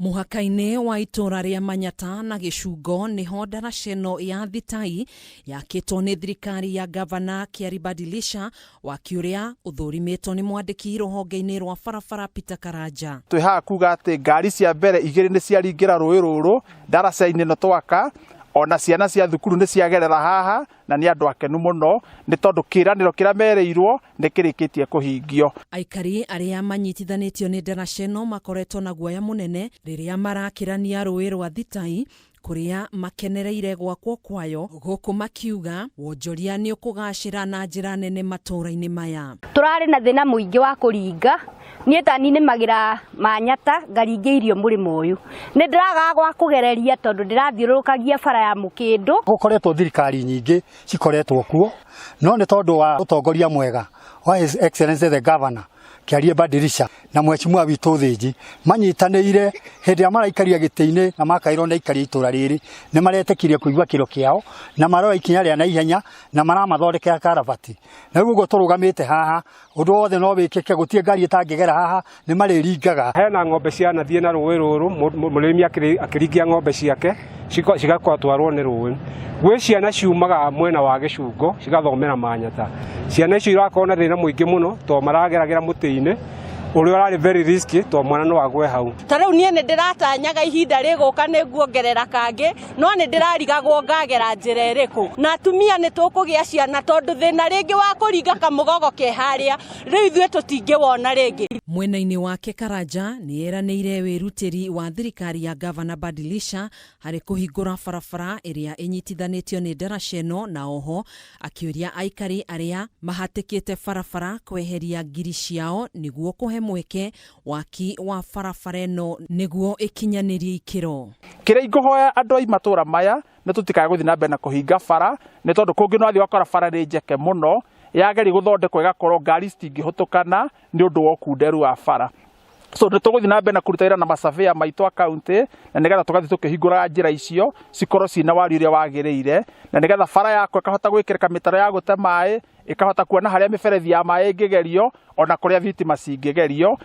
Mũhaka-inĩ wa itũũra rĩa Manyata na Gĩcungo nĩho ndaraca ĩno ya Thitai yakĩtwo nĩ thirikari ya Gavana Kyari Badilisha, waki ũrĩa ũthũrimĩtwo nĩ mwandĩki rũhonge-inĩ rwa barabara Peter Karanja. Twĩ haha kuga atĩ ngari cia mbere igĩrĩ nĩ ciaringĩra rũĩ rũrũ ndaraca-inĩ ĩno twaka, ona ciana cia thukuru nĩ ciagerera haha na nĩ andũ akenu mũno nĩ tondũ kĩĩranĩro kĩrĩa merĩirwo nĩ kĩrĩkĩtie kũhingio. Aikari arĩa manyitithanĩtio nĩ ndaraca ĩno makoretwo na guoya mũnene rĩrĩa marakĩrania rũĩ rwa Thitai kũrĩa makenereire gwakwo kwayo, gũkũ makiuga wonjoria nĩ ũkũgacĩra na njĩra nene matũũra-inĩ maya. Tũrarĩ na thĩna mũingĩ wa kũringa, niĩ ta niĩ nĩmagĩra Manyata ngaringia irio mũrĩmo ũyũ, nĩ ndĩragaga gwa kũgereria tondũ ndĩrathiũrũrũkagia bara ya mũkĩndũ. Gũkoretwo thirikari nyingĩ cikoretwo kuo, no nĩ tondũ wa ũtongoria mwega wa His Excellency the Governor Kĩarie Badilisha na mheshimiwa witũ Thĩnji manyitanĩire hĩndĩ ĩrĩa maraikaria gĩtĩ-inĩ na makairwo nĩ aikari a itũra rĩrĩ, nĩ maretĩkirie kũigua kĩro kĩao na maroya ikinya rĩa naihenya na maramathondekera karabati. Na rĩu ũguo tũrũgamĩte haha, ũndũ wothe no wĩkĩke, gũtirĩ ngari ĩtangĩgera haha, nĩ marĩringaga. Hena ng'ombe cianathiĩ na rũĩ rũrũ, mũrĩmi akĩringia ng'ombe ciake cigatwarwo nĩ rũĩ. Gwĩ ciana ciumaga mwena wa Gĩcungo cigathomera Manyata. Ciana icio irakorwo na thĩna mũingĩ mũno tondũ marageragĩra mũtĩ-inĩ ũrĩa ũrarĩ very risky tondũ mwana no agwe hau. Ta rĩu niĩ nĩ ndĩratanyaga ihinda rĩgũka nĩ nguongerera kangĩ, no nĩ ndĩrarigagwo ngagera njĩra ĩrĩkũ. Na atumia nĩ tũkũgĩa ciana tondũ thĩna rĩngĩ wa kũringa kamũgogo ke harĩa, rĩu ithuĩ tũtingĩwona rĩngĩ. Mwena-inĩ wake Karanja nĩ eranĩire wĩrutĩri wa thirikari ya Gavana Badilisha harĩ kũhingũra barabara ĩrĩa ĩnyitithanĩtio nĩ ndaraca ĩno na oho akĩũria aikari arĩa mahatĩkĩte barabara kweheria ngiri ciao nĩguo kũhe mweke waki wa barabara ĩno nĩguo ĩkinyanĩrie ikĩro. Kĩrĩa ingũhoya andũ a matũra maya nĩ tũtikae gũthiĩ na mbere na kũhinga bara, nĩ tondũ kũngĩ no athiĩ ũgakora bara nĩ njeke mũno, yageria gũthondekwo ĩgakorwo ngari citingĩhĩtũkana nĩ ũndũ wa ũkunderu wa bara. So nĩ tũgũthiĩ na mbere na kũruta wĩra na masurveyor maitũ a county na nĩgetha tũgathiĩ tũkĩhingũraga njĩra icio cikorwo ciĩna wariĩ ũrĩa wagĩrĩire, na nĩgetha bara yakwa ĩkahota gwĩkĩrĩka mĩtaro ya gũte maĩ, ĩkahota kuona harĩa mĩberethi ya maĩ ĩngĩgerio ona kũrĩa thitima cingĩgerio.